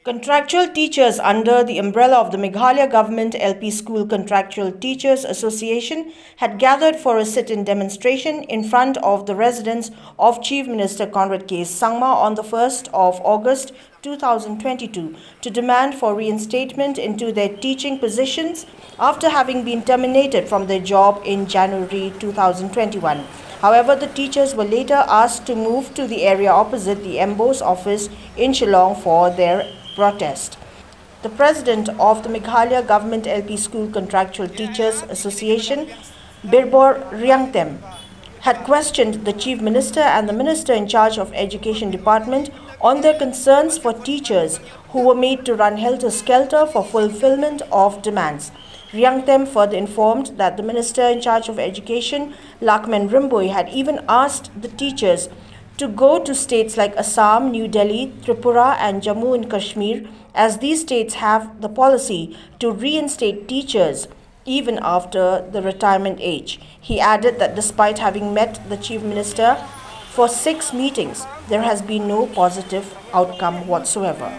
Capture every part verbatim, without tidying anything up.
Contractual teachers under the umbrella of the Meghalaya Government L P School Contractual Teachers Association had gathered for a sit-in demonstration in front of the residence of Chief Minister Conrad K Sangma on the first of August two thousand twenty-two to demand for reinstatement into their teaching positions after having been terminated from their job in January two thousand twenty-one. However, the teachers were later asked to move to the area opposite the M B O S office in Shillong for their protest. The president of the Meghalaya Government L P School Contractual Teachers Association, Birbor Riangtem, had questioned the Chief Minister and the Minister in charge of Education Department on their concerns for teachers who were made to run helter-skelter for fulfillment of demands. Riangtem further informed that the Minister in charge of Education, Lahkmen Rymbui, had even asked the teachers to go to states like Assam, New Delhi, Tripura and Jammu and Kashmir, as these states have the policy to reinstate teachers even after the retirement age. He added that despite having met the Chief Minister for six meetings, there has been no positive outcome whatsoever.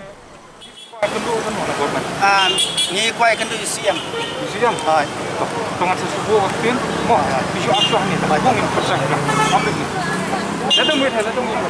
Ah, ngi kwah ïakynduh ïa u C M. U C M? Hooid. To, to ngan sa shu buh ka ktien. Mo, issue action ni. Mo ngin pyrshang. Update ni. Let them wait, let them wait.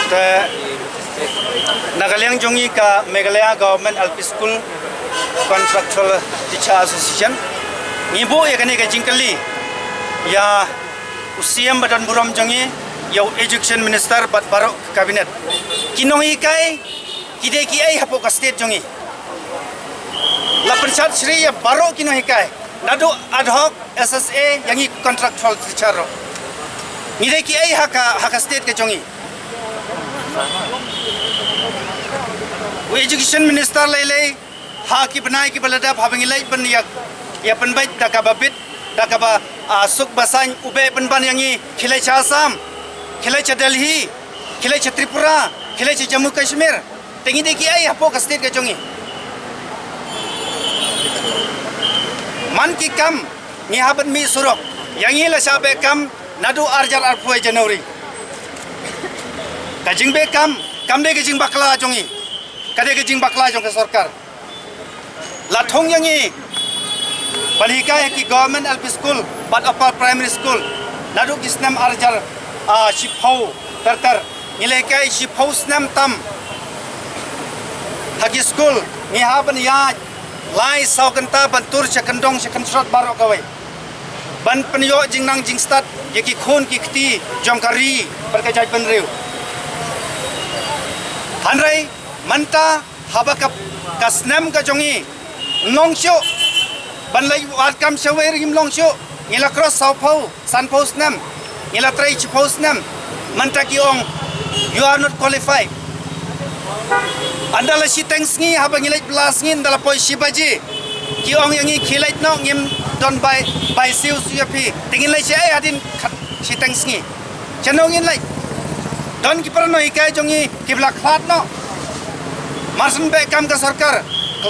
Te na ka liang jong ngi ka Meghalaya Government L P School Contractual Teacher Association, ngi buh ïa kane ka jingkylli ïa u C M ba don burom jong ngi, ïa u Education Minister bad baroh ka Cabinet. Ki nonghikai ki dei kiei hapoh ka state jong ngi? La pynshad shrih ïa baroh ki nonghikai, naduh ad hoc, S S A, ïa ngi contractual teacher ruh. Ngi dei kiei ha ka, ha ka state ka jong ngi? U Education Minister lei lei, ha ki bnai kiba la dep, haba ngi leit ban ïa, ïa pynbeit da kaba bit, da kaba, ah, suk ba saiñ, u beh pynban ïa ngi, khie leit sha Assam, khie leit sha Delhi, khie leit sha Tripura, khie leit sha Jammu Kashmir. Te ngi dei kiei hapoh ka state ka jong ngi? Man ki kam ngi hap ban mih surok. Ïa ngi la shah beh kam naduh ar hajar arphew January. Ka jingbeh kam kam dei ka jingbakla jong ngi. Ka dei ka jingbakla jong ka sorkar. La thung ïa ngi ban hikai ha ki Government L P School bad Upper Primary School naduh ki snem ar hajar, ah, shiphew ter ter. Ngi la hikai shiphew snem tam. Ha ki school ngi hap ban ïaid lai saw kynta ban tur sha kyndong sha kynshrot baroh kawei, ban pynïoh jingnang jingstad ïa ki khun ki kti jong ka ri bad ka jaitbynriew. Hynrei mynta haba ka, ka snem ka jong ngi ym long shuh, ban leit wad kam shawei ruh ngim long shuh. Ngi la cross sawphew, sanphew snem, ngi la trei shiphew snem. Mynta ki ong, "You are not qualified." Ynda la shiteng sngi, haba ngi leit bylla sngi, ynda la poi shi baje, ki ong ïa ngi, "Khie leit noh, ngim don bai, bai siew siew ïa phi." Te ngin leit shaei hadien khat shiteng sngi? Shano ngin leit? Don ki para nonghikai jong ngi kiba la khlad noh. Mar shen beh kam ka sorkar,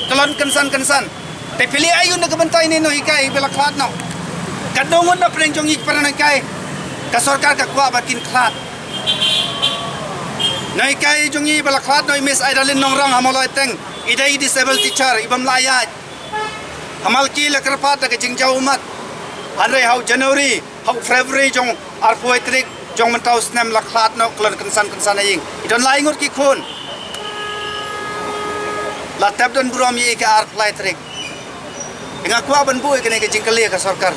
kyllon kynsan kynsan. Te phi leh aïu na ka bynta ine i nonghikai ba la khlad noh? Katno ngut na pdeng jong ngi ki para nonghikai ka sorkar ka kwah ba kin khlad? Nonghikai jong ngi ba la khlad noh, i Miss Idalin Nongrang ha Mawlai Teng, i dei i disabled teacher, i bym lah ïaid. Ha Malki la kyrpad da ka jingjaw ummat. Hynrei ha u January, ha u February jong arphew tarik jong mynta u snem la khlad noh kyllon kynsan kynsan ïing. I don lai ngut ki khun. La tep don burom ïa i ka arphew lai tarik. Nga kwah ban buh ïa kane ka jingkylli ha ka sorkar.